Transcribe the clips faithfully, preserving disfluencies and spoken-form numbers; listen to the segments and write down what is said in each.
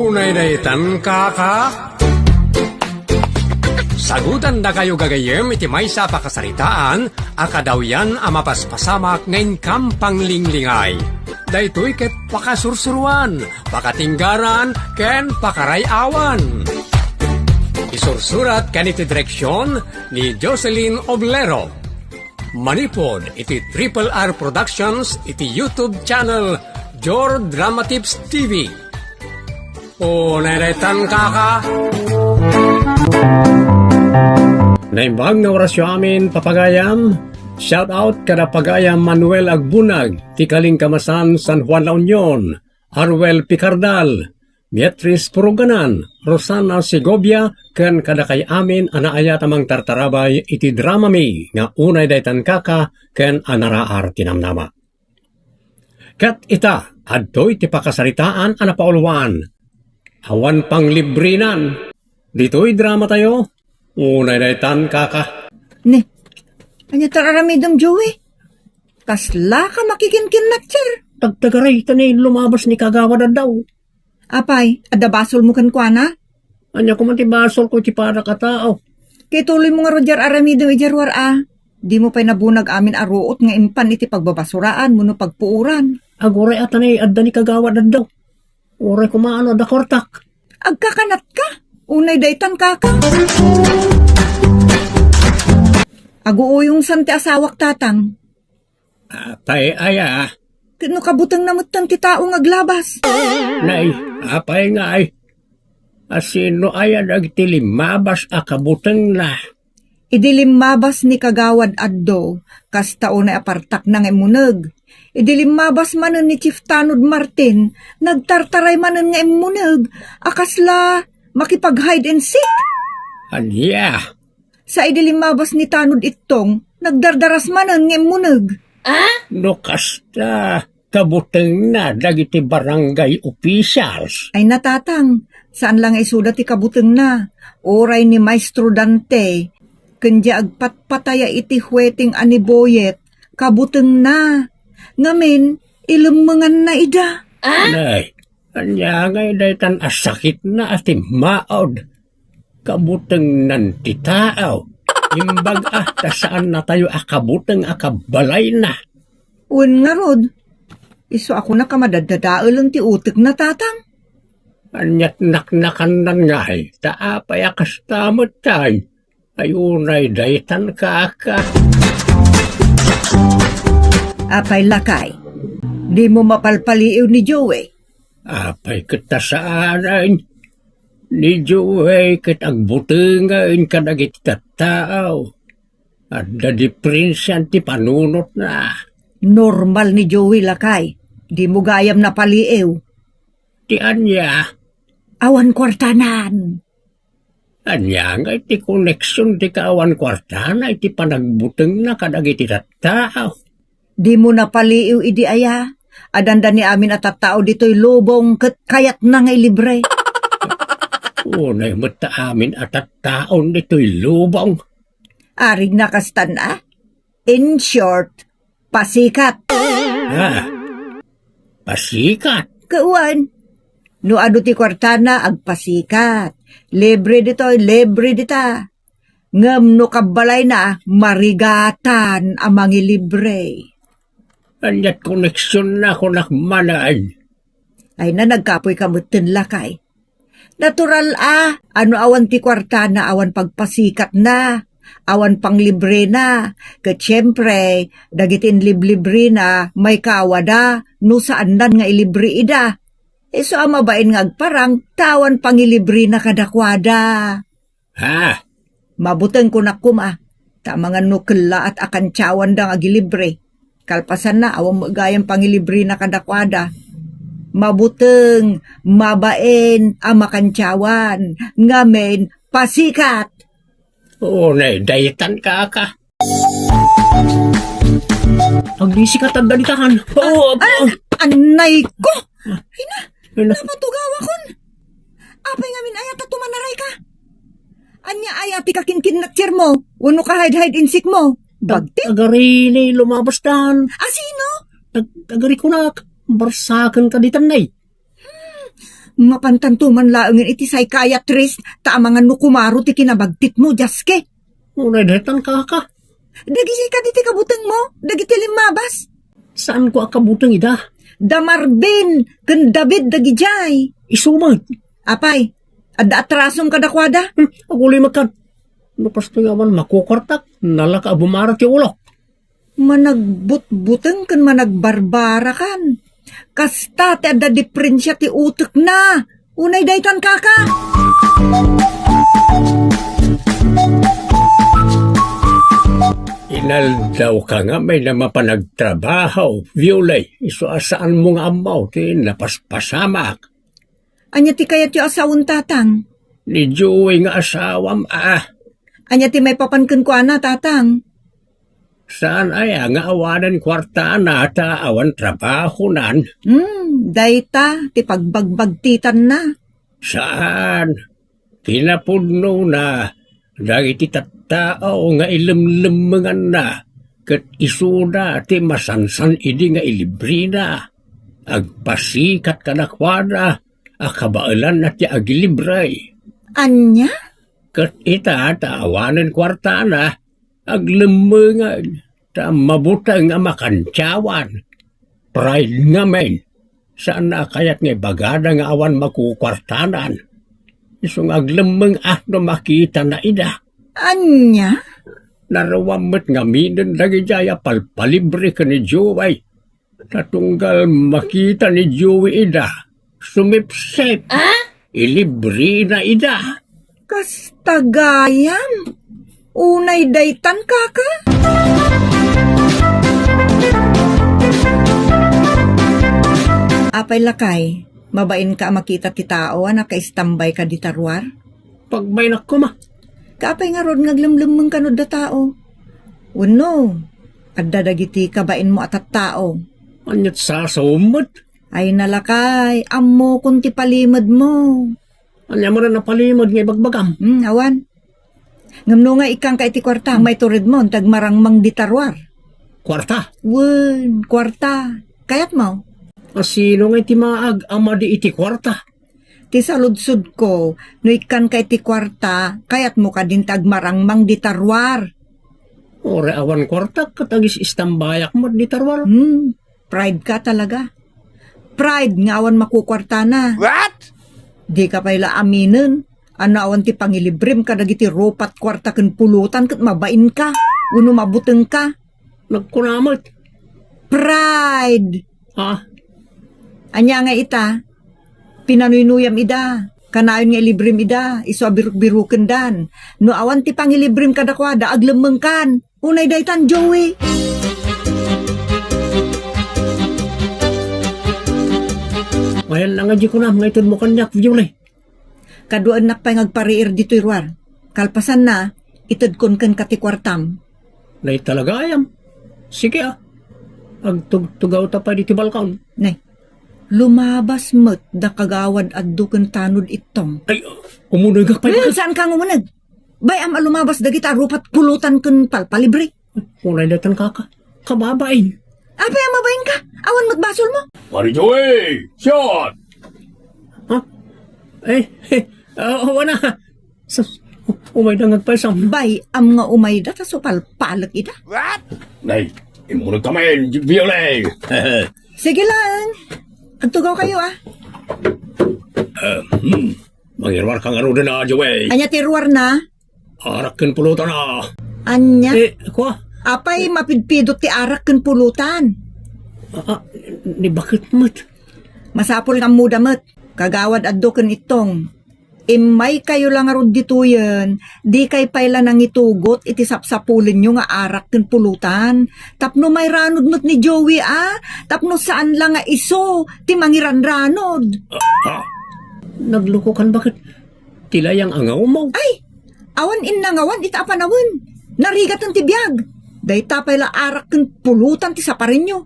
Unay daytan, kaka? Sagutandakayo gagayyem iti maysa a pakasaritaan a kadawyan a mapaspasamak nga inkam panglinglingay. Daytoy ket pakasursuruan, pakatinggaran, ken pakaray-awan. Isursurat ken iti direksion ni Jocelyn Oblero. Manipud iti Triple R Productions iti YouTube channel Jor Drama Tips T V. Unay daytan, kaka. Naimbag nga orasyo amin, papagayam. Shout out kada pagayam Manuel Agbunag, ti Kalingkamasan, San Juan, La Union, Arwel Picardal, Beatriz Puruganan, Rosana Segovia, ken kadakay amin a naayat a mangtartarabay iti dramami nga Unay Daytan, Kaka, ken a naraar ti namnama. Ket ita, adtoy ti pakasaritaan a napauluan. Awan panglibrinan. Ditoy dramatayo, Unay Daytan, Kaka. Ne, ania ti ar-aramidem, Joey? Kaslaka makikinkinnatcher. Tagtagaray ta ni lumabas ni Kagawad Addaw. Apay, adda basolmo kenkuana? Ania koma ti basolko iti padak a tao? Kituloymo ngarud diay ar-aramidem idiay ruar a. Dimo pay nabunag amin a ruot nga impan iti pagbabasuraan wenno pagpuoran. Aguray a ta ni adda ni Kagawad Addaw. Uray koma no adda kuartak. Agkakanatka? Unay daytan, kaka. Aguuyongsan ti asawak, tatang. Apay aya? Ket no kabutengna metten ti tao nga aglabas? Nay, apay ngay? A sino aya dagiti limmabas a kabutengna? Idi limmabas ni Kagawad Addo, kasta unay a partakna nga immuneg. Idi limmabas manen ni Chief Tanod Martin, nagtartaray manen nga immuneg a kasla makipag-hide and seek. Ania? Sa idi limmabas ni Tanod Ittong, nagdardaras manen nga immuneg. No kasta, kabutengna dagiti barangay officials. Ay, natatang, saan la nga isuda ti kabutengna. Uray ni Maestro Dante, ken diay agpatpataya iti hueteng a ni Boyet, kabutengna. Ngamin, ilemmenganna ida. Nay, ania ngay daytan a sakitna a timmaod? Kabutengnan ti tao. Imbag a ta saannatayo a kabuteng a kabbalayna. Wen ngarud, isu a kunak a madaddadaelen ti utekna, tatang. Aniat naknakannan ngay, ta apay a kasta met tay? Ay, unay daytan, kaka. Apay, lakay, dimo mapalpaliiw ni Joey? Apay ket ta saanen. Ni Joey ket agbutengen kadagiti tattao. Adda diperensian ti panunotna. Normal ni Joey, lakay. Dimo gayam napaliiw. Ti ania? Awan kuartanan. Ania ngay ti koneksion ti kaawan kuartana iti panagbutengna kadagiti tattao? Dimo napaliiw idi aya? Adanda ni amin a tattao ditoy lubong ket kayatna nga ilibre. Unay met ta amin a tattaon ditoy lubong. Arigna kastan a? In short, pasikat. Ah, pasikat? Kawan. No adu ti kuartana, agpasikat. Libre ditoy, libre dita. Ngem no kabbalayna, marigatan a mangilibre. Aniat koneksionna kunak manen? Ay na, nagkapoy ka metten, lakay. Natural a, ano awan ti kuartana, awan pagpasikatna, awan panglibrena. Ket siempre, dagiti inliblibrina, maikawada, no saannan nga ilibre ida. Isu a mabain nga agparang, ta awan pangilibrena kadakuada. Ha? Mabuteng kunak koma, ta amangan no kellaat a kantiawanda nga agilibre. Kalpasanna, awan met gayam pangilibrena kadakuada. Mabuteng, mabain a makantiawan, ngamin, pasikat. Unay daytan, kaka. Aglisikat adda ditakan. Oo, apo. An-, anay ko! Ay na, ay na. Napatugawakon. Apay ngamin aya ta tumanaray ka? Ania aya ti kakinkinnatsirmo? Wenno ka hide-hide and seek mo? Bagti? Ag-, agari ni lumabas dan. A sino? Ag-, agari kunak. Barsaken ka ditan, nay. Hmm, Mapantanto man laengen iti saika a Yatriz, ta amangan no kumaro ti kinabagtitmo, Jaske. Unay daytan, kaka. Dagiti kadi ti kabutengmo, dagiti limmabas. Saanko a kabuteng ida? Da Marvin ken David dagidiay. Isu met. Apay, adda atrasom kadakuada? Hmm, aguli met kan. No kastoy nga awan makukuartak, nalaka a bumara ti ulok. Managbutbuteng ken managbarbarakan. Kasta ti adda diprensia ti utekna. Unay daytan, kaka. Inaldawka nga may na mapan agtrabaho, Violay, isu a saanmo nga ammo ti napaspasamak. Ania ti kayatyo a sawen, tatang? Ni Joey nga asawam, ah. Ania ti maipapan kenkuana, tatang? Saan aya nga awanen kuartana ta awan trabahonan? Hmm, dayta ti pagbagbagtitanna. Saan? Kinapudnona, dagiti tattao nga ilemlemmenganna, ket isuda ti masansan idi nga ilibrina. Agpasikat kadakuada a kabaelanna ti agilibre. Ania? Ket ita ta awanen kuartana, aglemmengen, ta mabuteng a makantiawan. Pride ngamin. Saanna a kayat nga ibagada nga awan makukuartanan. Isu nga aglemmeng a no makitana ida. Ania? Naruam met ngaminen dagidiay a palpalibre ken ni Joey. Ta tunggal makita ni Joey ida, sumipsip. Ah? Ilibrina ida. Kasta gayam. Unay daytan, kaka? Apay lakay, mabainka a makita ti tao a nakaistambayka dita ruar? Pagbainakko, ma. Kaapay ngarud nga aglemlemmeng kano da tao? Wenno, adda dagiti kabainmo a tattao? Aniat sasawem met? Ay nalakay, ammokon ti palimedmo. Ania met a napalimed nga ibagbagam? Hmm, awan. Ngem no nga ikkanka iti kuarta, maituredmo, ta agmarangmang dita ruar. Kuarta? Wen, kuarta. Kayatmo? A sino nga iti maag a madi iti kuarta? Ti saludsodko, no ikkanka iti kuarta, kayatmo kadin ti agmarangmang dita ruar? Uray awan kuartak, ket agis-istambayak met dita ruar. Hmm, pride ka talaga. Pride nga awan makukuartana. What? Dika pay la aminen, a no awan ti pangilibrem kadagiti rupat kuarta ken pulutan ket mabainka, wenno mabutengka. Nagkuna met. Pride! Ha? Ania nga ita? Pinanuynuyam ida. Kanayon nga ilibrem ida, isu a birukbirukendan. No awan ti pangilibrem kadakuada, aglemmengkan. Unay daytan, Joey. Ayan lang a di kunam nga itedmo kaniak, Joey. Kaduaennak pay nga agpariir ditoy ruar. Kalpasanna, itedkon kenka ti kuartam. Nay talaga ayam. Sige, ah. Agtugtugawta pay ditoy balkon. Nay, lumabas met da Kagawad Addo ken Tanod Ittong. Ay, umunegak pay. Hmm, saan ka nga umuneg? Bay-am a lumabas dagita a rupat pulutan ken palpalibre. Unay daytan, kaka. Kababain. Apay a mabainka? Awan met basolmo? Pari Joey! Shot! Ha? Eh, eh, ah, awan a. Sus, umayda nga agpaysam. Bay-am nga umayda, ta supalpalek ida. What? Nay, imuneg kami, Violay. Sige lang. Agtugawkayo, ah. Ah, hmm. Mangiruar ka ngaruden a, Joey. Ania ti ruarna? Arak ken pulutan a. Ania? Eh, kua? Apay mapidpidot ti arak ken pulutan? Ah, ah, ni bakit met? Masapul nga ammoda met, Kagawad Addo ken Ittong. Immaykayo la ngarud ditoyen, dikay pay la nangitugot iti sapsapulenyo nga arak ken pulutan. Tapno mairanod met ni Joey a, tapno saan la nga isu ti mangiranranod. Ah, ah. Naglukokan, bakit? Ti layang a ngawmaw. Ay, awan innangawan ita a panawen. Narigaten ti biag. Dayta pay la arak ken pulutan ti saparenyo.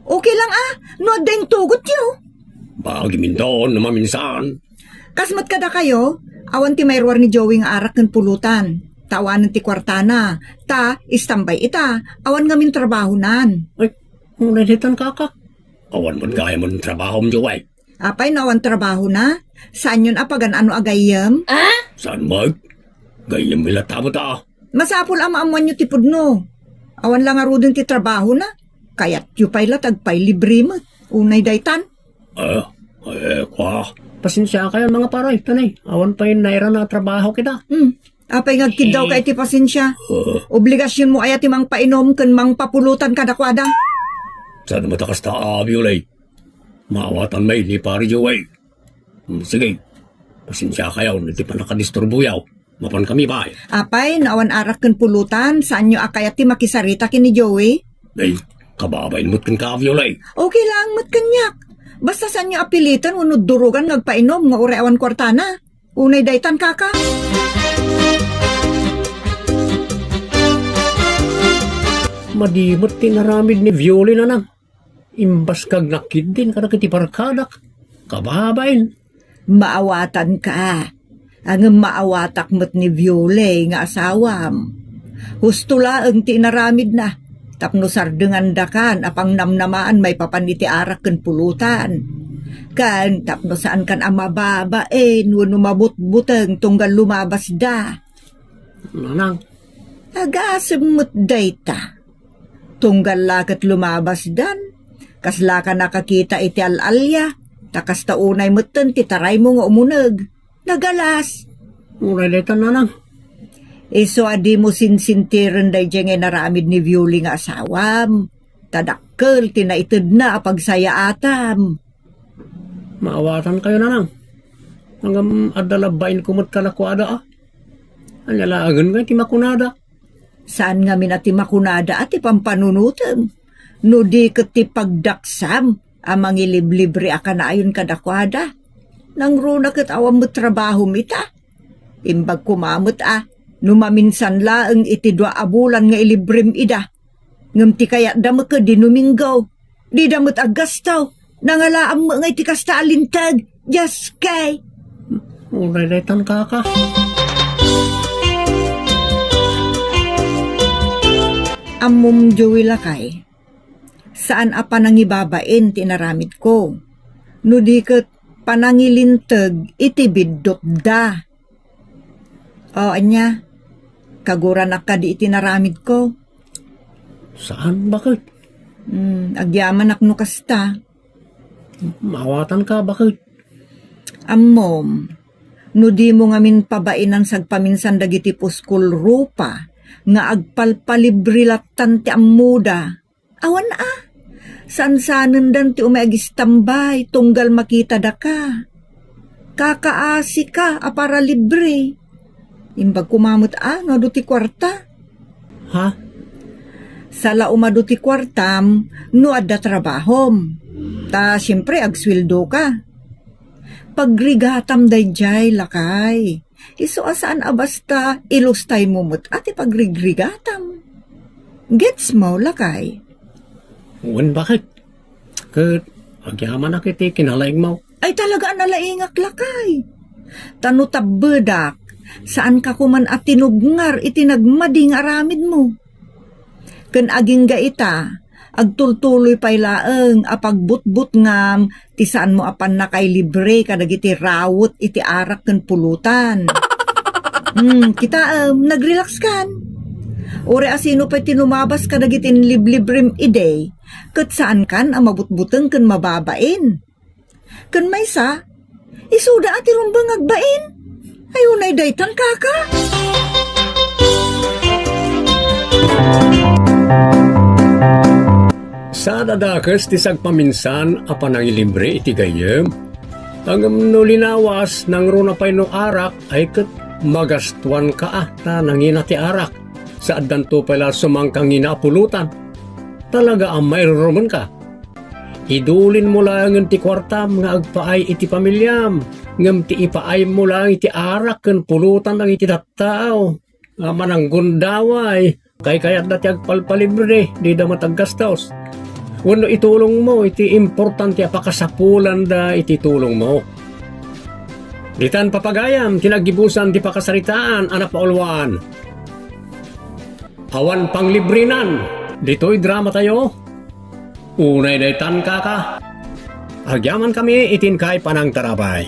Okay lang a, no adda intugotyo. Bagiminton no maminsan. Kas met kadakayo, awan ti mairuar ni Joey nga arak ken pulutan. Ta awanen ti kuartana. Ta, istambay ita. Awan ngamin trabahonan. Ay, unay daytan, kaka. Awan met gayam trabahom, Joey. Apay no awan trabahona? Saanyon a pagan-ano a gayyem? Saan met? Gayyem mi latta met a. Masapul a maammoanyo ti pudno. Awan la ngaruden ti trabahona. Kayatyo pay la ti agpailibre met. Unay daytan. Eh, eh, kwa. Pasensiakayon, mga pare, tanay. Awan pay nairana a trabaho kita. Hmm. Apay nga agkiddaw ka iti pasensia? Eh. Obligasionmo aya ti mangpainom ken mangpapulutan kadakuada? Saan met a kasta, a, Violay? Maawatan met ni Pare Joey. Hmm, sige. Pasensiakayon iti pannakadisturboyo. Mapankami pay. Apay, no awan arak ken pulutan, saanyo a kayat ti makisarita ken ni Joey? Ay, kababain met kenka, Violay. Okay lang met kaniak. Basta saanyo a piliten wenno durugan nga agpainom nga uray awan kuartana. Unay daytan, kaka. Madi met ti inaramid ni Violay, nanang. Imbaskagnak ketdin kadagiti barkadak. Kababain. Maawatanka. Ngem maawatak met ni Violay nga asawam. Husto laeng ti inaramidna tapno sardengandakan a pangnamnamaan maipapan iti arak ken pulutan. Ken tapno saankan a mababain wenno mabutbuteng tunggal lumabasda. Nanang. Agasem met dayta. Tunggal la ket lumabasdan, kaslaka nakakita iti al-alia, ta kasta unay metten ti taraymo nga umuneg. Nagalas. Uray daytan, nanang. Isu a dimo sinsintiren daydiay nga inaramid ni Violay nga asawam, ta dakkel ti naitedna a pagsayaatam. Maawatankayo, nanang. Ngem adda la bainko met kadakuada, a. Ania laengen ngay ti makunada? Saan ngamin a ti makunada a ti pampanunotem, no di ket ti pagdaksam a mangiliblibre a kanayon kadakuada. Nangruna ket awan met trabahom ita. Imbag koma met a, no maminsan laeng iti dua a bulan nga ilibrem ida. Ngem ti kayatda met ket di Domingo. Dida met aggastaw. Nangalaam met nga iti kasta a linteg. Dios kay. Uray daytan, kaka. Ammom, Joey, lakay. Saan a panangibabain ti inaramidko. No di ket panangilinteg iti biddutda. O, ania? Kaguranak kadi iti naramidko? Saan, baket? Hmm, agyamanak no kasta. Maawatanka, baket? Ammom, no dimo ngamin pabainan sagpaminsan dagiti puskol rupa nga agpalpalibre lattan ti ammoda, awan a. Sansanendan ti umay agistambay tunggal makitadaka. Kakaasika a para libre. Imbag koma met a no adu ti kuarta. Ha? Sala uma adu ti kuartam no adda trabahom. Ta siempre agsueldoka. Pagrigatam daydiay, lakay. Isu a saan a basta ilustaymo met a ti pagrigrigatam. Getsmo, lakay? Wen, baket? Ket agyamanak iti kinalaingmo. Ay, talaga a nalaingak, lakay. Ta no tabbedak, saanka koman a tinubngar iti nagmadi nga aramidmo. Ken agingga ita, agtultuloy pay laeng a pagbutbutngam ti saanmo a pannakailibre kadagiti rawet iti arak ken pulutan. Hmm, kitaem, nagrelaxkan. Uray a sino pay ti lumabas kadagiti inliblibrem idi, ket saankan a mabutbuteng ken mababain. Ken maysa, isuda a ti rumbeng agbain. Ay, unay daytan, kaka. Saan a dakes ti sagpaminsan a panangilibre iti gayyem. Ngem no linawas, nangruna pay no arak, ay ket magastuanka a ta nangina ti arak. Saaddanto pay la sumangkangina a pulutan. Talaga a mairurumenka. Idulinmo laengen ti kuartam nga agpaay iti pamiliam, ngem ti ipaaymo laeng iti arak ken pulutan dagiti tattao nga mananggundaway. Kaykayatda ti agpalpalibre, dida met aggastos. Wenno itulongmo iti importante a pakasapulanda iti tulongmo. Ditan, papagayam, ti naggibusan ti pakasaritaan a napauluan. Awan panglibrinan ditoy dramatayo. Unay daytan, kaka. Agyamankami iti inkay panangtarabay.